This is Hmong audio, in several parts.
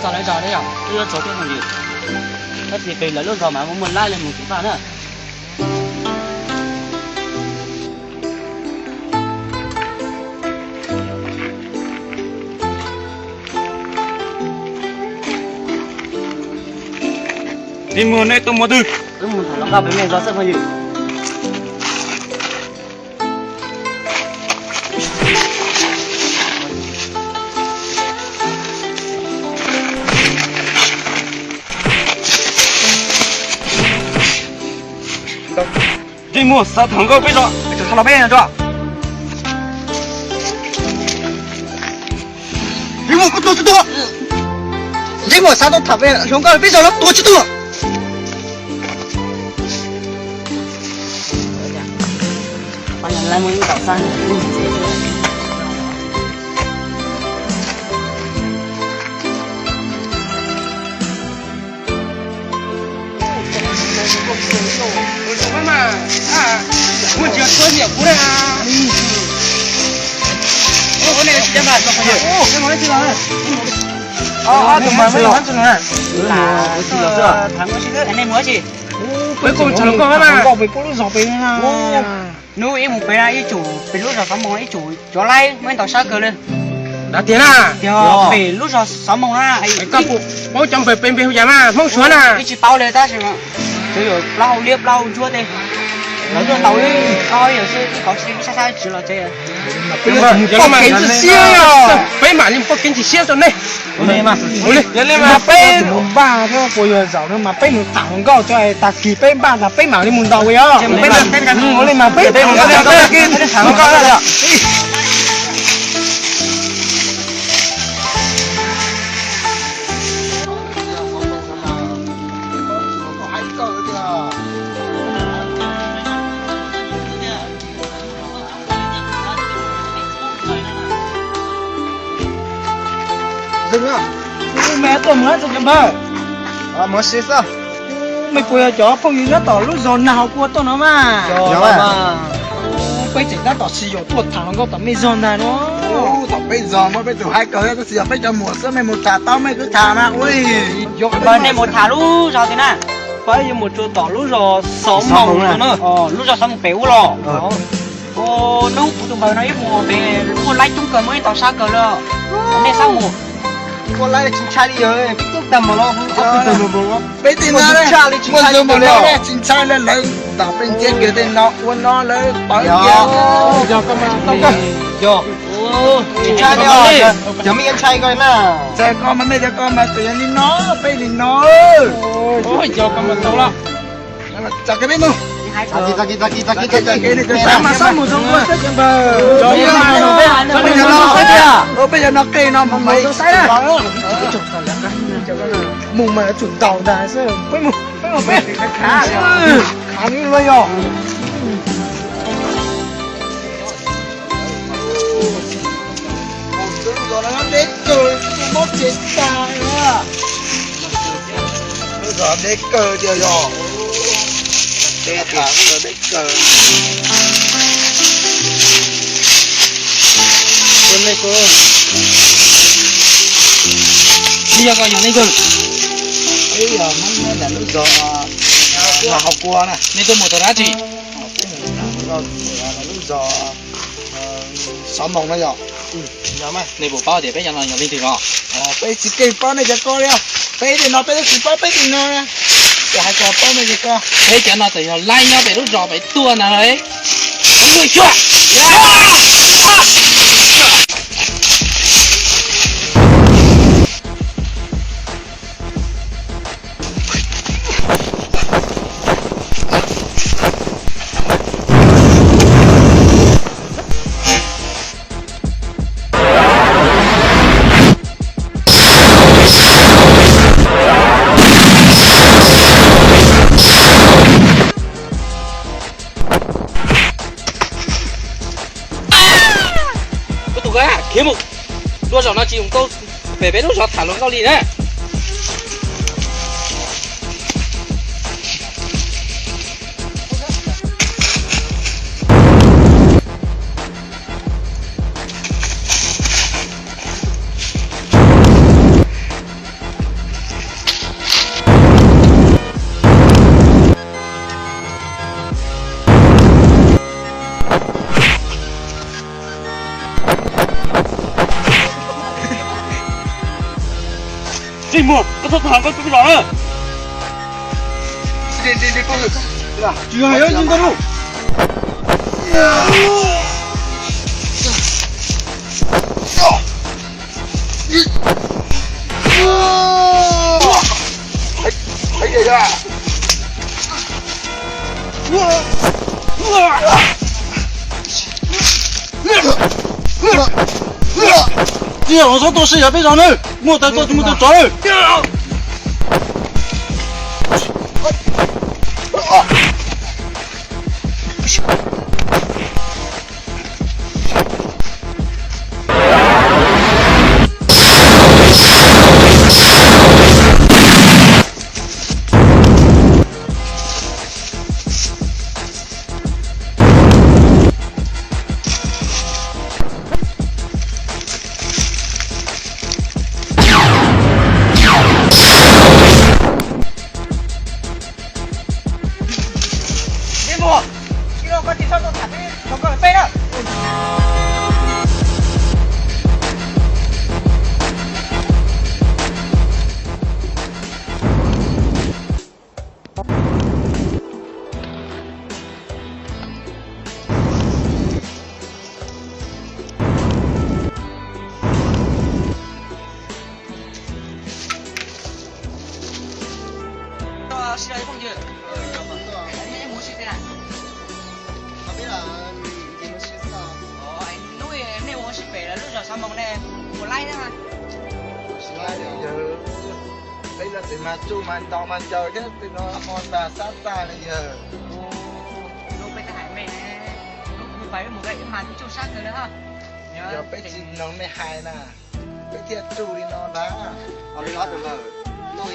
Lawv zos ne yog, wb yuav txog thiab mus yws. Tab sis pem lawv lub zos mas muaj muaj laib li mus tsis tau na. Neb mus, neb tuaj mus twg? Wb mus tham hluas nkauj pem me zos xwb phooj ywg. Neb mus xav tham hluas nkauj peb zos, txhob los peb zos. Neb mus, koj tuag tsis tuag? Neb mus xav tau tham hluas nkauj peb zos los tuag tsis tuag? Hnub ib mus pem na ib tsum pem lub zos xov moos ib tsum cov laib muaj ib ntaus sab kawg li. Tiag na, tiag pem lub zos xov moos na. Paub cov npawg pem npe hu cas mas Hmoob Suav na. Ib tsis paub li tab sis tsuas yog plaub hau liab plaub hau ntsuab tej. Lawv tuaj ntaus ib qho yam xwb ib qho tsis sab sab tsis los tsev. Peb mam li mus poj kev ntxim siab rau nej. Mas peb mus npaj thiab puas yuav zaum no mas peb mus tham hluas nkauj tso, tag kis peb npaj tas peb mam li mus ntaus os. Ua li mas peb tham hluas nkauj. Mej tuaj mus dab tsi cov npawg? Mej puas yog cov phooj ywg nyob tom lub zos Nag Haus Kua tuaj no mas? Peb tseem tab tom sib yaum tuaj tham hluas nkauj tom mej zos ntag no. Tom peb zos muaj peb tus haib kawg tab sis yog peb cov muam xwb, mej mus tham tau mej twb tham mas ua li. Nej mus tham lub zos twg na? Peb yuav mus tsuas tom lub zos Xov Moos no, lub zos Xov Moos pem ub los. Hnub kuv tus npawg no ib mus pem muaj laib coob kawg, muaj ib ntaus sab kawg li. Nej xav mus? Muaj laib tsis ntshai li yog peb tug tag mus los. Peb tsis ntshai li, tsis ntshai li, tsis ntshai li, lawv ntam peb ntsia kiag tej no ua no lawv pawv kiag. Yog koj mas tau koj. Tsis ntshai li, cov mej yuav ntshai koj na. Txawm koj mas mej cov koj mas txawm yog li no peb li no. Yog koj mas tau los. Txav kev peb mus. Txav kev, txav kev, txav kev, txav kev, txav kev, nej cov sab mas sab mus zoo dua xwb cov npawg. Peb yog no qe no mus mas mus mas yuav tsum ntaus ntag xwb. Peb mus, peb mus, peb. Khav li los yog. Lub zos no deb kawg, mob tsev tag. Lub zos deb kawg tiag yog. Deb kawg. Ib yog koj yog leej twg? Wb yog Hmoob nyob ntawm lub zos Nag Haus Kua na. Nej tuaj mus tau dab tsi? Lub zos Xov Moos no yog. Nej puas paub tias peb cov no yog leej twg los? Peb tsis keej paub nej cov ko li. Peb tej no peb twb tsis paub peb tej no. Hais kom paub nej cov ko. Peb cov no txawm yog laib nyob pem lub zos pem tuaj ntag lauj. Koj tus koj khiav mus. Lub zos no tsis zoo nkauj pem peb lub zos tham hluas nkauj li na. Ej, muag, koj txhob tham koj tub los na. Tsis hais yuav ntsis ntau lub. Tsis yog los txhob tuaj sib yav peb zos nawb, muaj tais tuaj tsis muaj tais tsov nawb. Hnub nej ua si pem lawv lub zos xav moos ne, ua laib thiab mas. Peb no tseem mas tsuj mas ntaus mas ncaws thiab, peb no ho tas sab tas li yawg. Lub peb tab hais mej, lub pais wb mus ib mas tsuj sab kawg li ha. Yog peb tsis mloog mej hais na, peb thiaj tsuj li no ntag. Os, li los tus npawg, hnub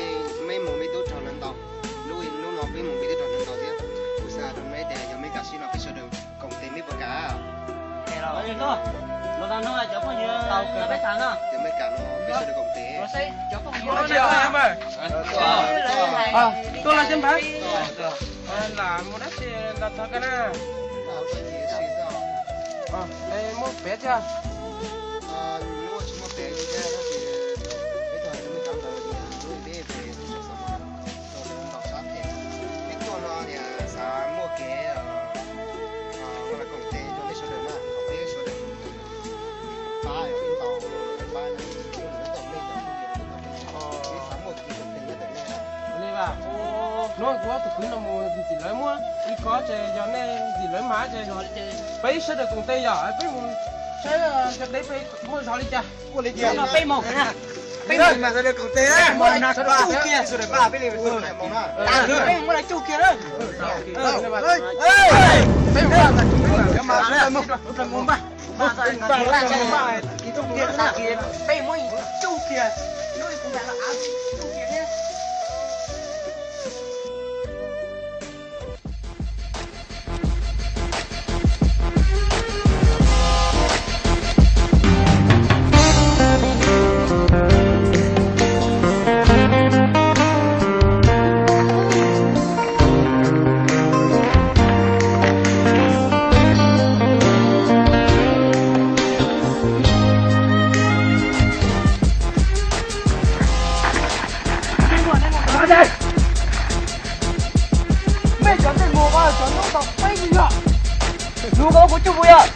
mej mus mej tub rog lawv ntaus, hnub no peb mus peb tub rog lawv ntaus thiab. Kuv xav rau mej tias yog mej kam sib no peb sawv daws koom tes mej puas kam? Los tau no cov phooj ywg tau peb tham no. Yog mej kam no peb sawv daws koom tes. Tuaj los cov npawg. Lam mus dab tsi los txog koj na? Muaj pem thiab. Peb tuaj no xav muaj kev ua koom tes rau nej sawv daws na, peb sawv daws pab, pab, peb xav muaj kev koom tes nyob ntawm nej. Li vas, hnub kuv ob tug kwv no mus ntxim lawv muab ib kob ces yog nej ntxim lawv mas ces peb sawv daws koom tes yom, peb mus saib cov dev pem muaj zog li cas. Peb mus, peb mus sawv daws koom tes, peb mus muab lawv cuj kiag. Peb mus muab lawv cuj kiag. Peb mus muab cuj kiag. Mej cov tej mus ko cov nub tau peb yog, nub ko kuv coj mus yog.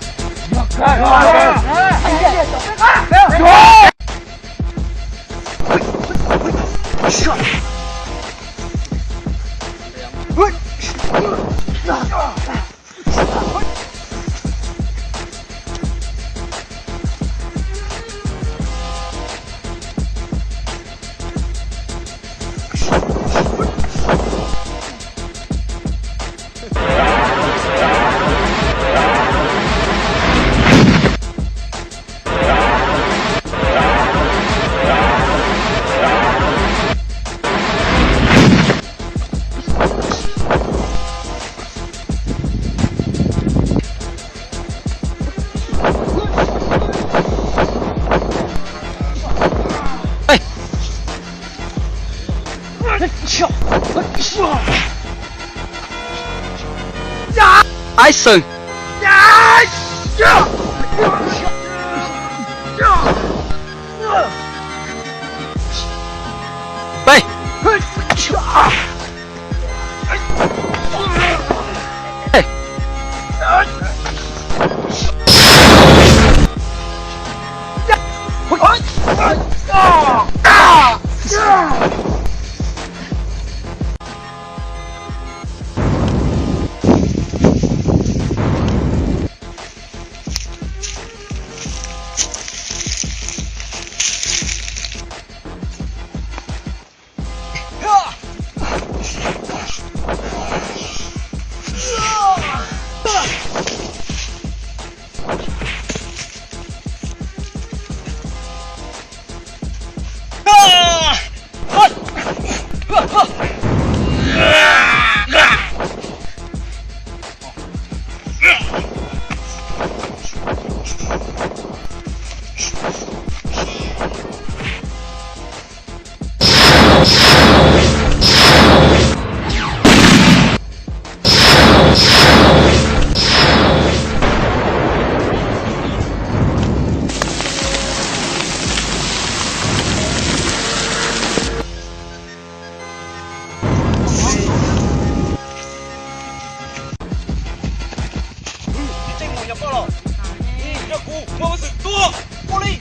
Aib xeem. Mus, muaj peev xwm tua, ua li.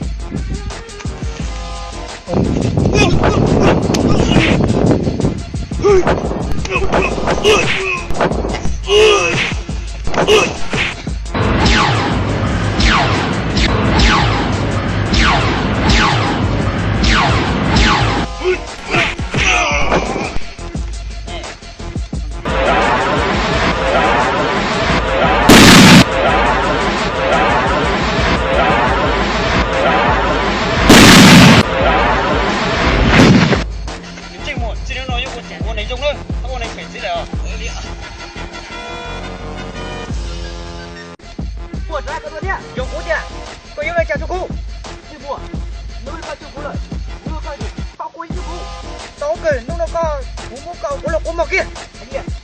Ntsej muag, txij hnub no yog ua tseem ua neeg zoo na, txhob ua neeg phem ntxiv lawm. Puas tsuav koj tuaj thiab, yog kuv tiag, koj yuav ua cas rau kuv? Ntsej muag, hnub koj cuag kuv lawm, hnub koj tau kuv ib tug kuv. Tau kawg, hnub no koj, kuv muab koj ua los kuv mog kiag.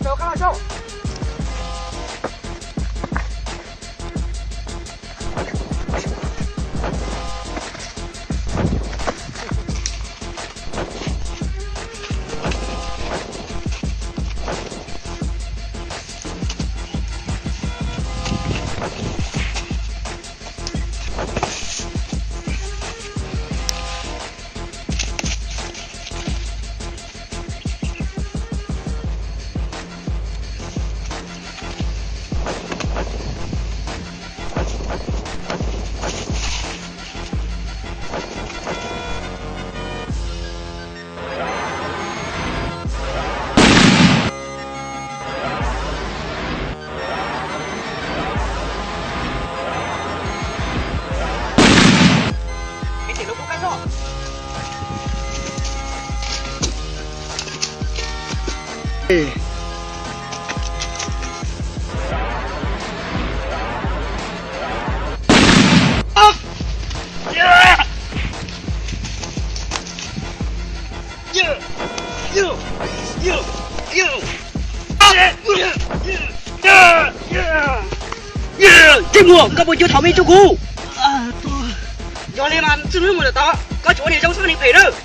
Rau koj los sau. Ntsej muag, koj puas cuag thaum me tug kuv? Yog li mas txij hnub no lawm tod koj tsuas ua neeg zoo txhob ua neeg phem nawb.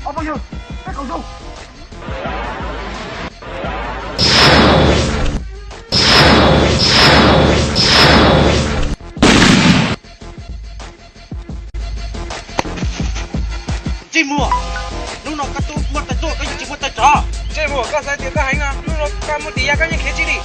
Ob phooj ywg, peb koom zoo. Ntsej muag, hnub no koj twb muaj tais tuaj, koj yeej tsis muaj tais rov. Ntsej muag, koj xav tias koj heev no, hnub no koj muaj tis ya koj yeej khiav tsis li.